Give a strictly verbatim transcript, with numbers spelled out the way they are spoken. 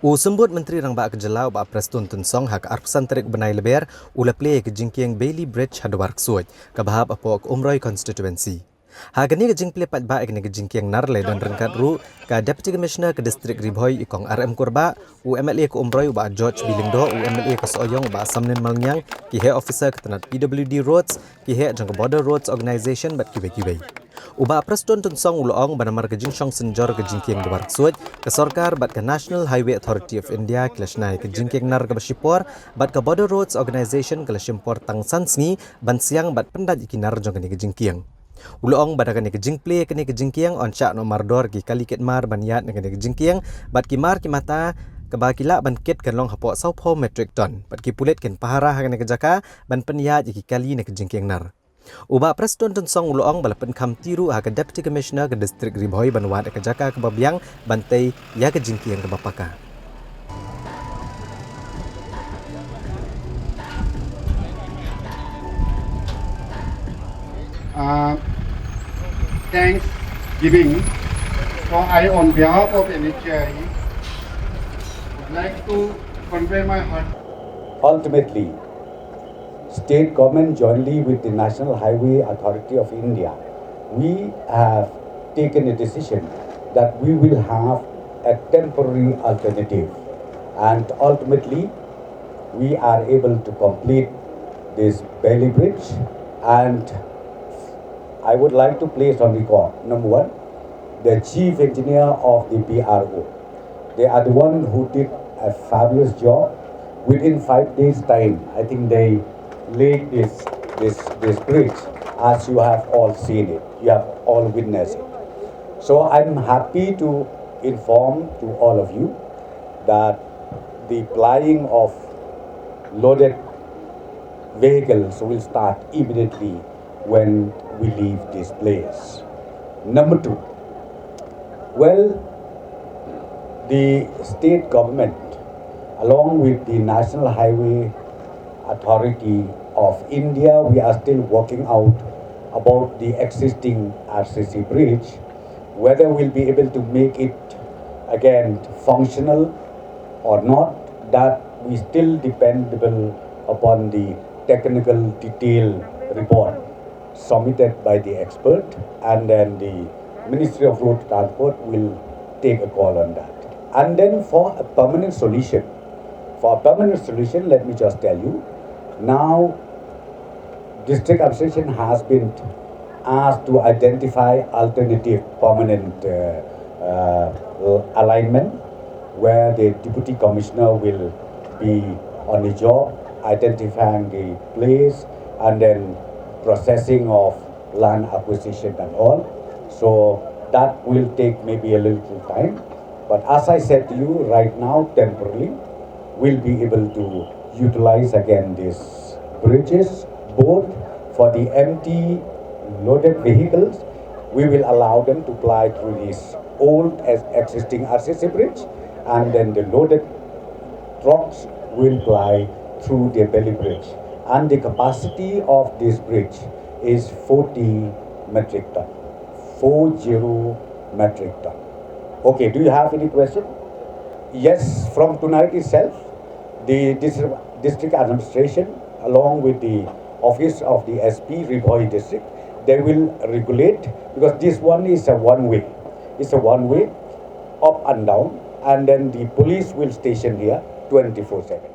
U Symbud Myntri Rangbah ka Jylla u Bah Prestone Tynsong ha ka arphew san tarik u bnai Lber u la plie ïa ka jingkieng Bailey Bridge ha Dwar Ksuid, kaba hap hapoh ka Umroi Constituency. Ha kane ka jingplie paidbah ïa kane ka jingkieng nar la don ryngkat ruh ka Deputy Commissioner ka District Ri Bhoi i Kong R M Kurbah, u M L A ka Umroi u Bah George B Lyngdoh, u M L A ka Sohiong u Bah Samlin Malngiang, ki heh officer ka tnat P W D Roads, ki heh jong ka Border Roads Organisation bad kiwei kiwei. U Bah Prestone Tynsong u la ong ba namar ka jingshong synjor ka jingkieng Dwar Ksuid, ka sorkar bad ka National Highway Authority of India ki la shna ïa ka jingkieng nar kaba shipor, bad ka Border Roads Organisation ka la shim por tang san sngi ban siang bad pyndait ïa ki nar jong kane ka jingkieng. U la ong ba da kane ka jingplie ïa kane ka jingkieng yn shah noh mardor ki kali kit mar ban ïaid na kane ka jingkieng, bad ki mar ki mata kaba ki lah ban kit kan long hapoh sawphew metric ton, bad ki pulit kin pahara ha kane ka jaka ban pynïaid ïa ki kali na ka jingkieng nar. U Bah Prestone Tynsong u la ong ba la pynkham ti ruh ha ka Deputy Commissioner ka District Ri Bhoi ban wad ïa ka jaka kaba biang ban tei ïa ka jingkieng kaba paka. Uh, Thanksgiving. So I, on behalf of N H A I, would like to convey my heart. Ultimately, state government jointly with the National Highway Authority of India, we have taken a decision that we will have a temporary alternative, and ultimately we are able to complete this Bailey Bridge. And I would like to place on record, number one, the chief engineer of the B R O. They are the one who did a fabulous job. Within five days' time, I think they laid this, this, this bridge, as you have all seen it, you have all witnessed it. So I'm happy to inform to all of you that the plying of loaded vehicles will start immediately when we leave this place. Number two, well, the state government, along with the National Highway Authority of India, we are still working out about the existing R C C bridge, whether we'll be able to make it again functional or not, that we still dependable upon the technical detail report submitted by the expert, and then the Ministry of Road Transport will take a call on that. And then for a permanent solution, for a permanent solution, let me just tell you, now district administration has been asked to identify alternative permanent uh, uh, alignment where the deputy commissioner will be on the job identifying the place and then processing of land acquisition and all. So that will take maybe a little time. But as I said to you, right now, temporarily, we'll be able to utilize again these bridges, both for the empty loaded vehicles, we will allow them to ply through this old as existing R C C bridge, and then the loaded trucks will ply through the Bailey bridge. And the capacity of this bridge is forty metric ton, four zero metric ton. Okay, do you have any question? Yes, from tonight itself, the dis- district administration, along with the office of the S P, Ri Bhoi district, they will regulate, because this one is a one way. It's a one way, up and down, and then the police will station here twenty-four seven.